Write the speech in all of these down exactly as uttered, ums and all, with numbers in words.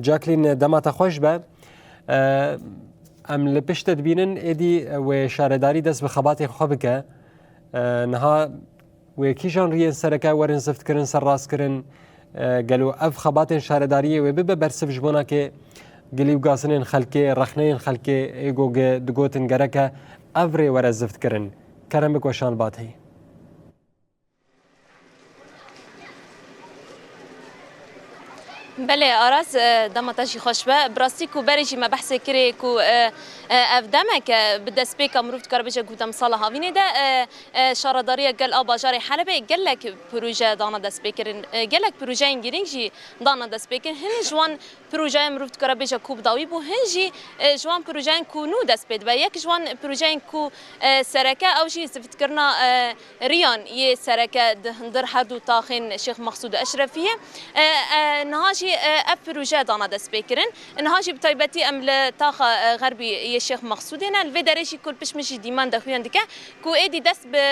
Jacqueline, dema te xweş be. E, em li pişt te dibînin, êdî wê şaredarî dest bi xebatê xwe bike. E, niha wê kîjan riyên sereke werin ziftkirin, serrastkirin? E, gelo ev xebatên şaredariyê wê bibe bersiv ji bo nakê gilî û gazinên xelkê, rexneyên xelkê, ê go ge-, digotin gereke ev rê were ziftkirin? Kerem bik weşan bateyî. Belê Aras, e, dema te jî xweş be. Bi rastî ku berê jî me behsê kirê ku, e, e, ev demek e, bi destpêka mirov dikare bêje ku demsala havînê de, e, e, şaredariya gel a bajarê Helebê gelek proje dana destpêkirin. E, gelek projeyên girîng jî dana destpêkirin. Hin ji wan projeya mirov dikare bêje ku bi dawî bû, hin jî, e, ji wan projeyên ku nû dest pê dibe. Yek ji wan projeyên ku, e, sereke ew jî zivitkirina, e, riyan yê sereke di hundir her du taxên Şêx Mexsûd û Eşrefiyê. E, e, niha jî, e, ev proje dana destpêkirin. Niha jî bi taybetî em li taxa, e, xerbî yê Şêx Mexsûdê ne. Li vê derê jî ku li pişt min jî dîmen daxuyan dike ku êdî dest bi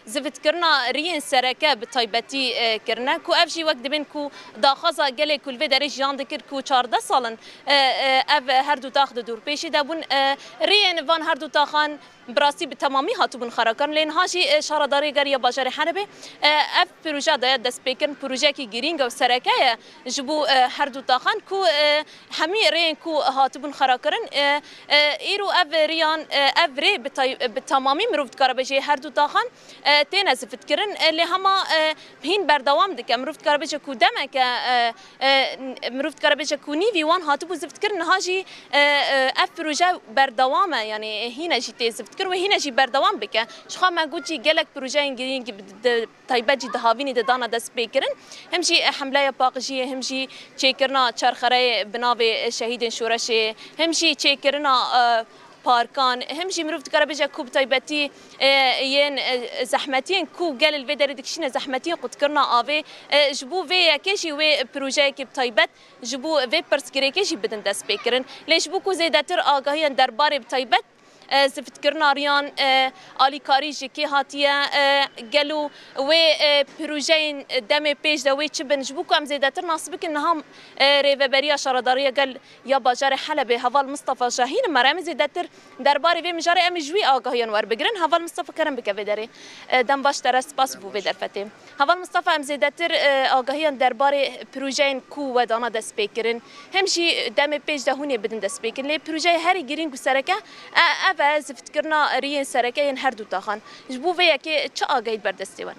zivitkirina riyên sereke bi taybetî, e, kirine, ku ev jî wek dibên ku daxwaza gelê ku li vê derê jiyan dikir ku çardeh sal in, e, e, ev her du tax di dorpêçê de bûn. E, riyên van her du taxan bi rastî bi temamî hatibûn xerakirin, lê niha jî, e, şaredarê gel ya bajarê Helebê, e, ev proje daye destpêkirin, projeyekî girîng û sereke ye ji bo, e, her du taxan ku, e, hemî rêyên ku hatibûn xerakirin, e, e, îro ev riyan, e, ev rê bi tay-, bi temamî mirov dikare bêje her du taxan, e, têne zivitkirin. E, lê hema, e, hîn berdewam dike. Mirov dikare bêje ku demek e, e, e, mirov dikare bêje ku nîvî wan hatibû zivitkirin, niha jî, e, e, ev proje berdewam e, yanî hîne jî tê zivitkirin wê hîne jî berdewam bike. Ji xwe me got jî gelek projeyên girîng bi, di, taybet jî di havînê de dana destpêkirin. Him jî, e, hemleya paqijiyê, him jî çêkirina çerxereyê bi navê, e, Şehîdên Şoreşê, him jî çêkirina, e, parkan, him jî mirov dikare bêje ku bi taybetî, e, yên, e, zehmetiyên ku gel li vê derê dikişîne, zehmetiyên qutkirina avê, e, ji bo vê yekê jî wê projeyekê bi taybet ji bo vê pirsgirêkê jî bidin destpêkirin. Lê ji bo ku zêdetir agahiyan derbarê bi taybet, e, zivitkirina riyan, e, alîkarî ji kê hatiye, e, gelo wê, e, projeyên demê pêş de wê çi bin? Ji bo ku em zêdetir nas bikin, niha, e, rêveberiya şaredariya gel ya bajarê Helebê, Heval Mistefa Şahîn, me re em ê zêdetir derbarê vê mijarê em ê ji wî agahiyan werbigirin. Heval Mistefa, kerem bike vê derê. E, dem baş, te re spas bû vê derfetê. Heval Mistefa, em zêdetir, e, agahiyan derbarê projeyên ku we dana destpêkirin, hem jî demê pêş de hûn ê bidin destpêkirin. Lê projeyê herî girîng û sereke, e, ev e, zivitkirina riyên sereke yên her du taxan. Ji bo vê yekê çi agahî li ber destê we ne?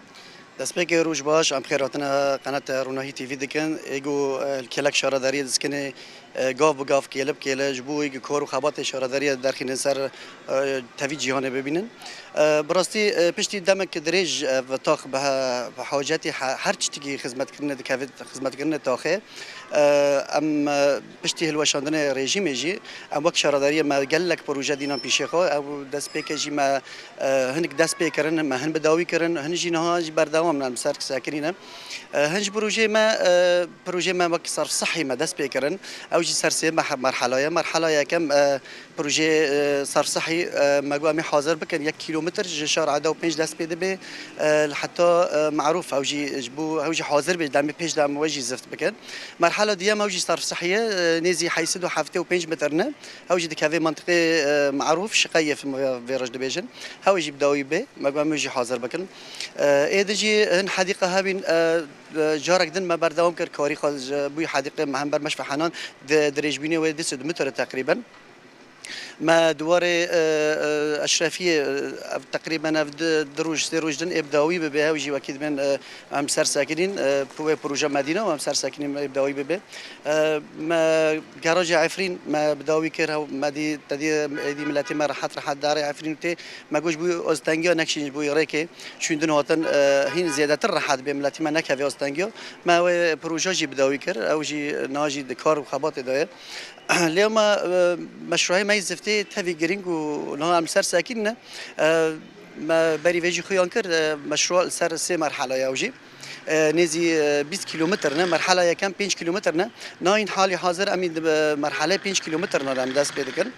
Destpêkê roj baş, em xêr hatine qenata Ronahî T V dikin. Ê ku, e, li kêlek şaredariyê diskinê, e, gav bi gav, kêle bi kêle ji bo wê ku kar û xebatê şaredariya derxînin ser, e, tevî cîhanê bibînin. E, bi rastî, e, piştî demek dirêj ev tax bi he-, bi hacetî he-, her tiştekî xizmetkirinê dikeve, xizmetkirinê taxê. E, em, e, piştî hilweşandinê rejîmê jî em wek şaredariyê me gelek proje dînan pîşê xwe. Ew destpêkê jî me, e, hinek dest pê kirin, me hin bi dawî kirin, hin jî niha jî berdewam ne, em ser sekinî ne. E, hin ji projeyê me, e, projeyê me wek sarf sihî me dest pê kirin. Ew jî ser sê meh-, merhela ye. Merhela yekem, e, projeyê, e, sarf sihî, e, me got em ê hazir bikin. Yek kîlometr ji şar Eda û pênc dest pê dibe, e, li heta, e, Marûf. Ew jî ji bo, ew jî hazir be, demê pêş de em we jî zift bikin. Merhela duyem ew jî sarf sihî ye, e, nêzî heyt sed û heftê û pênc metr ne. Ew jî dikeve mentiqê, e, Marûf, Şiqeyê vê roj dibêjin. Ew jî bi dawî bê, me got em jî hazir bikin. E, ê di jî hin hedîqa hebîn, e, e, carek din me berdewam kir, karî xwe ji bo hedîqê me hember Meşfa Henan di dirêjbûnê wê du sed metr teqrîben. Me di warê, e, e, Eşrefiyê, e, ev teqrîben ev di, di roj, sê roj din ê bi dawî bibe, ew jî wekî dibên, e, em ser sekinîn, e, wê proje me dîna û em ser sekinîn ê bi dawî bibe. E, me geraja Efrîn me bi dawî kir, hew-, me dî, te dî êdî miletê me rehet rehet darê Efrîn tê. Me got ji bo ostengiya nekişîn ji bo rêkê çûn din hatin, e, hîn zêdetir rehet bê, miletê me nekeve ostengiya. Me wê proje jî bi dawî kir, ew jî niha jî di kar û xebatê de ye. Lê me, e, meşruhê me yê ziftê tevî girîng û niha em li ser sekîn ne. E, me berî vê jî xuyan kir, e, meşruh li ser sê merhela ye ew jî. E, nêzî, e, bîst kîlometr ne, merhela yekem pênc kîlometr ne. Niha hîn halî hazir em ê di, e, merhelê pênc kîlometr ne de em dest pê dikin.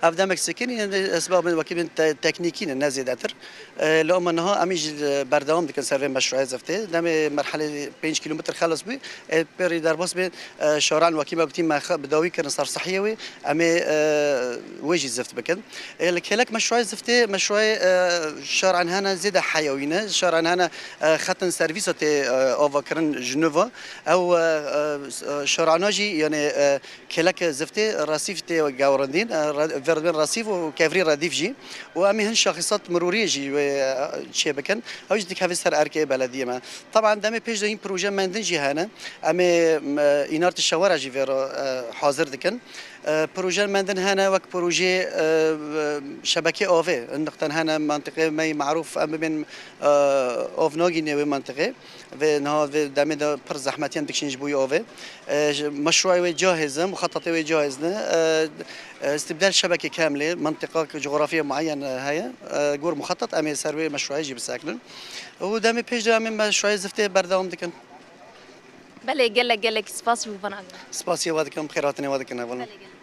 Ev demek sekinî, yani esbabên wekî bên te-, teknîkî ne, ne zêdetir. E, li ama niha em jî berdewam dikin ser vê meşruê ziftê. Demê merhelê pênc kîlometr xelas bû, e, pêrî derbas bên, e, şaran wekî me gotî me xe-, bi dawî kirin ser sihiyê wê, em ê, e, wê jî zift bikin. E, li kêlek meşruê ziftê, meşruê, e, şaran hene zêde heyawî ne, şaran hene, e, xetin servîsa tê, e, ava kirin ji nû ve. Ew, e, e, şarana jî, yani, e, kêlek ziftê resîf tê gewrindîn, e, re-, verdibên resîf û kevrî redîf jî. Û em ê hin şaxîsat mirûriyê jî wê, e, çê bikin. Ew jî dikeve ser erkê belediyê me. Taban demê pêş de hîn proje mendin jî hene. Em ê, m, e, înartê şewera jî vê re, e, hazir dikin. E, proje mendin hene wek projeyê, e, e, şebekê avê. Hin nixten hene mentiqê me yê merûf em bibên, e, av nagînê wê mentiqê. Vê niha vê demê de pir zehmetiyên dikişîn ji bo wî avê. E, ji, meşruê wê cahêz e, muxetetê wê cahêz ne. E, e, istibdel şebekê kemlê, mentiqa ku cografya muayyen heye, e, gor muxetet em ê ser wê meşruê jî bisekinin. Û demê pêş de em ê meşruê ziftê berdewam dikin. Belê, gelek gelek spas ji bo vana. Spasiya we dikim, xêrhatinê we dikin hevalno. Belê, gelek spas.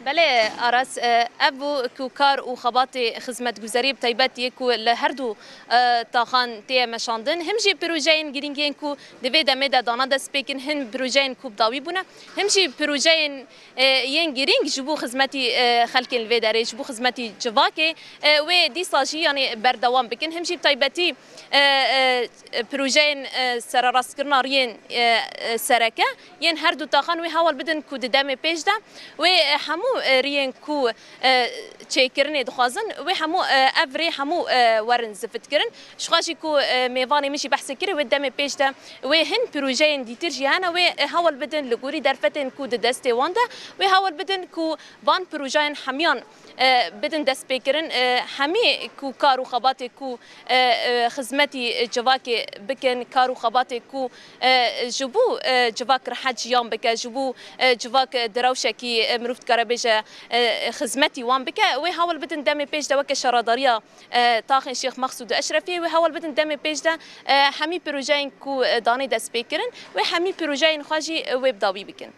Belê, Aras, e, ev bû ku kar û xebatê xizmetguzeriyê bi taybet yê ku li her du, e, taxan tê meşandin. Him jî projeyên girîng yên ku di vê demê de dana dest pê kirin, hin projeyên ku bi dawî bûne, him jî projeyên, e, yên girîng ji bo xizmetî, e, xelkên li vê derê, ji bo xizmetî civakê, e, wê dîsa jî, yanî, berdewam bikin. Him jî bi taybetî, e, e, projeyên, e, sererastkirina riyên, e, e, sereke yên her du taxan wê hewl bidin ku di demê pêş de wê, e, hemû, e, riyên ku, e, çêkirinê dixwazin, wê hemû, e, ev rê hemû, e, werin zifitkirin. Ji xwe jî ku, e, mêvanê min jî behsê kir, wê demê pêş de wê hin projeyên dîtir jî hene, wê, e, hewl bidin li gorî derfetên ku di destê wan de, wê hewl bidin ku van projeyên hemiyan, e, bidin destpêkirin. E, hemî ku kar û xebatê ku, e, e, xizmetî civakê bikin, kar û xebatê ku, e, ji bo, e, civak rehet jiyan bike, ji bo, e, civak, e, di rewşekî, e, mirov dikare bêje, e, xizmetî wan bike, wê hewl bidin demê pêş de weke şaredariya, e, taxên Şêx Mexsûd û Eşrefiyê, wê hewl bidin demê pêş de, e, hemî projeyên ku, e, danê destpêkirin, wê hemî projeyên xwe jî, e, wê bi dawî bikin.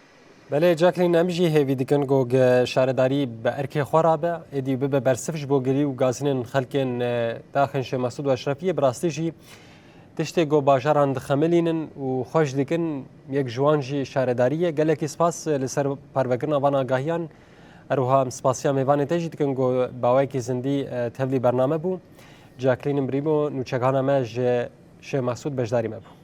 Belê Jacqueline, em jî hêvî dikin ku ge-, şaredarî bi erkê xwe rabe, êdî bibe bersiv ji bo girî û gazinên xelkên, e, taxên Şêx Mexsûd û Eşrefiyê. Bi rastî jî tiştê ku bajaran dixemilînin û xweş dikin, yek ji wan jî şaredarî ye. Gelekî spas, e, li ser parvekirina van agahiyan. Her wiha em spasiya mêvanê te jî dikin ku bi awayekî zindî, e, tevlî bername bû. Jacqueline Brîmo, nûçegihana me ji Şêx Mexsûd beşdarî me bû.